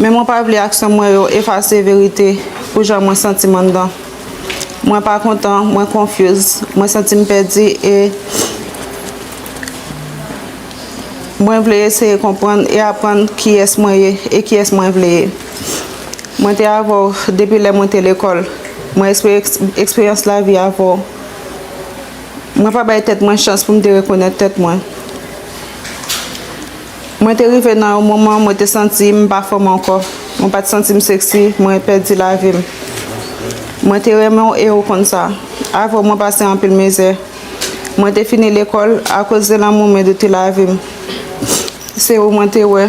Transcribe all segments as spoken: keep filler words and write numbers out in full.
Men mwen pa vle aksyon mwen yo efase verite pou jan mwen santi m anndan. Mwen pa kontan, mwen confuse, mwen santi m pèdi e mwen vle eseye konprann e aprann kiyès mwen ye e kiyès mwen vle ye. Mwen te avè w depi lè mwen te lekòl. Mwen espere eks-, eksperyans lavi avè w. Mwen pa bay tèt mwen chans pou m te rekonèt tèt mwen. Mwen te rive nan yon moman mwen te santi m pa fanm ankò. Mwen pa t santi m sexy, mwen pèdi lavi m. Mwen te renmen w e ou konn sa. Avè w mwen pase anpil mizè. Mwen te fini lekòl, akoz de lanmou m e doute lavi m. Se ou mwen te wè.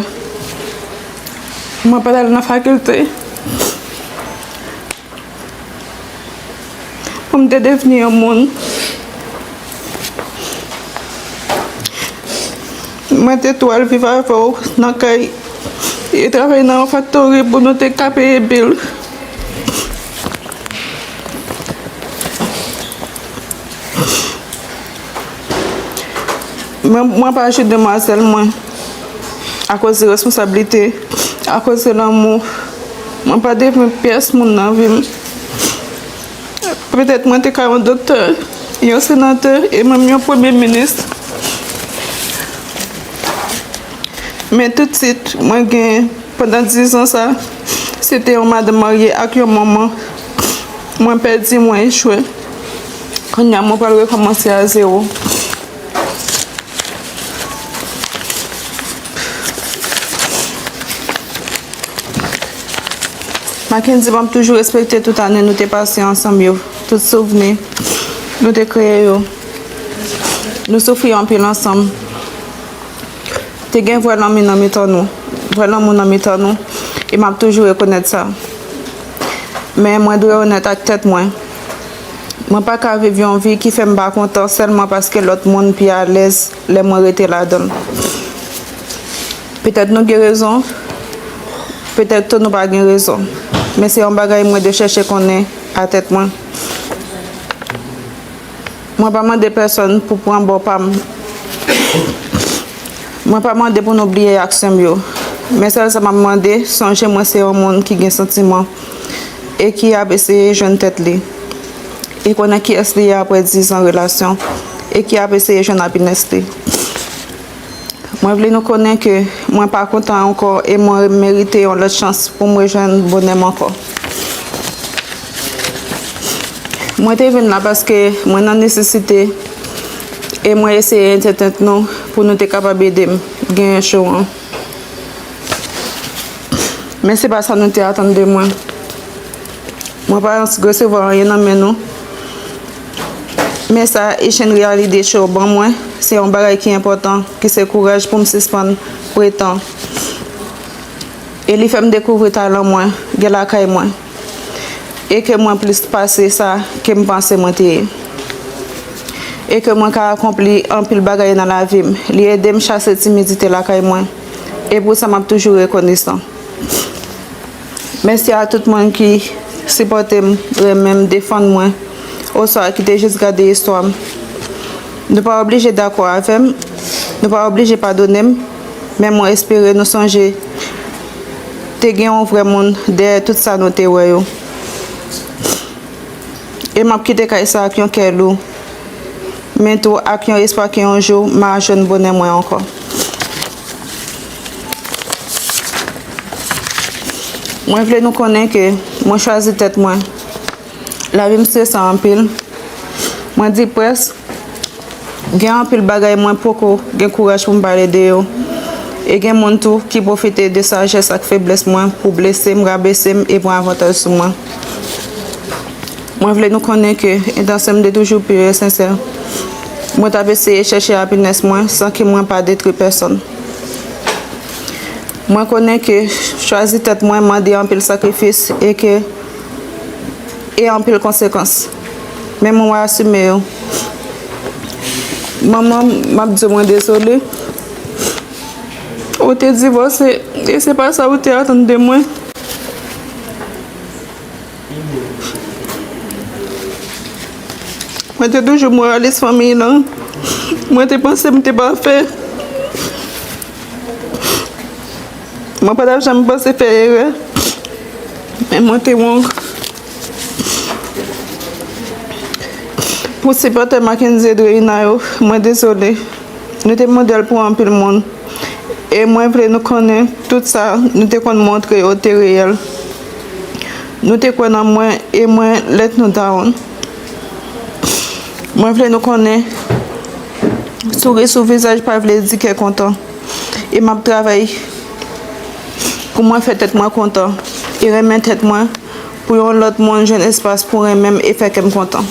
Mwen pa t al nan fakilte. Pou m te devni yon moun. Mwen te tou al viv avè w nan kay e travay nan yon faktori pou nou te ka peye bil. Mwen, mwen pa jwe demwazèl mwen akoz de responsablite, akoz de lanmou. Mwen pa devni pyès moun nan vi m. Petèt mwen te ka yon doktè, yon senatè e menm yon premye minis. Men tout tit mwen gen pandan diz an sa, se te yon madanm marye ak yon manman. Mwen pèdi, mwen echwe. Kounye a, mwen pral rekòmanse a zewo. Mackendy, m ap toujou respekte tout ane nou te pase ansanm yo, tout souvni nou te kreye yo. Nou soufri anpil ansanm. Te gen vrè lanmou nan mitan nou, vrè lanmou nan mitan nou, e m ap toujou rekonèt sa. Men mwen dwe onèt ak tèt mwen. Mwen pa ka viv yon vi ki fè m pa kontan sèlman paske lòt moun pi alèz lè mwen rete ladan l. Petèt nou gen rezon, petèt tou nou pa gen rezon. Men se yon bagay mwen dwe chèche konnen a tèt mwen. Mwen pa mande pèsonn pou pran bò pa m. Mwen pa mande pou nou bliye aksyon m yo. Men sèl sa m ap mande, sonje mwen se yon moun ki gen santiman e ki ap eseye jwenn tèt li. E konnen kiyès li ye apre diz an relasyon e ki ap eseye jwenn happiness li. Mwen vle nou konnen ke mwen pa kontan ankò e mwen merite yon lòt chans pou m rejwenn bonè m ankò. Mwen te vin la paske mwen nan nesesite e mwen eseye entètèt nou pou nou te kapab ede m genyen cho an. Men se pa sa nou te atann de mwen. Mwen pa resevwa anyen nan men nou. Men sa Echenn Realide Show ban mwen, se yon bagay ki enpòtan, ki se kouraj pou m sispann pretan. E li fè m dekouvri talan mwen gen lakay mwen. E ke mwen plis pase sa ke m panse mwen te ye. E ke mwen ka akonpli anpil bagay nan lavi m. Li ede m chase timidite lakay mwen. E pou sa, m ap toujou rekonesan. Mèsi a tout moun ki sipòte m, renmen m, defann mwen, oswa ki te jis gade istwa m. Nou pa oblije dakò avè m, nou pa oblije padone m, men mwen espere nou sonje te gen yon vrè moun dèyè tout sa nou te wè yo. E m ap kite kay sa ak yon kè lou, men tou ak yon espwa ke yon jou m a jwenn bonè mwen ankò. Mwen vle nou konnen ke mwen chwazi tèt mwen. Lavi m stresan anpil. Mwen deprès. Gen anpil bagay mwen poko gen kouraj pou m pale de yo. E gen moun tou ki pwofite de sajès ak feblès mwen pou blese m, rabese m e pran avantaj sou mwen. Mwen vle nou konnen ke entansyon m te toujou pi e sensè. Mwen t ap eseye chèche happiness mwen san ke mwen pa detwi pèsonn. Mwen konnen ke chwazi tèt mwen mande anpil sakrifis e ke e anpil konsekans. Men mwen asime yo. Manman, m ap di w mwen dezole. Ou te divòse e se pa sa ou te atann de mwen. Mwen te toujou moralis fanmiy lan. Mwen te panse m te pafè. Mwen pa t ap janm panse fè erè, men mwen te wrong. Pou sipòtè Mackenzie Edreina yo, mwen dezole. Nou te modèl pou anpil moun. E mwen vle nou konnen tout sa nou te konn montre yo te reyèl. Nou te kwè nan mwen e mwen let nou down. Mwen vle nou konnen, souri sou vizaj pa vle di kè kontan. E m ap travay pou mwen fè tèt mwen kontan e renmen tèt mwen, pou yon lòt moun jwenn espas pou renmen m e fè kè m kontan.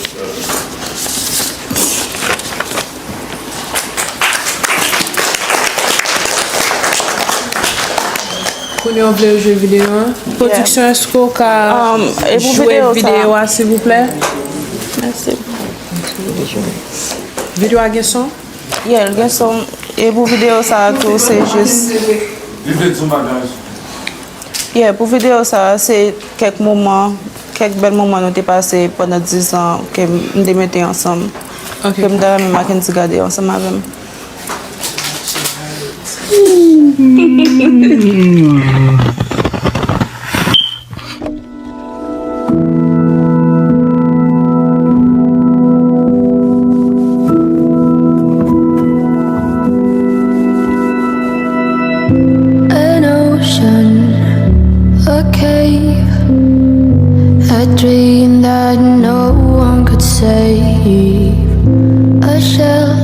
Kounye a w vle yo jwe videyo an? Pwodiksyon, èske w ka jwe videyo a, silvouplè? Mèsi. Videyo a gen son? Yeah, l gen son. E pou videyo sa a tou, se jis. Li vle di yon bagay. Yeah, pou videyo sa a, se kèk moman, kèk bèl moman nou te pase pandan dizan ke m te mete ansanm. Ke m ta renmen Mackenzie gade ansanm avè m. An ocean, a cave, a dream that no one could save. A shell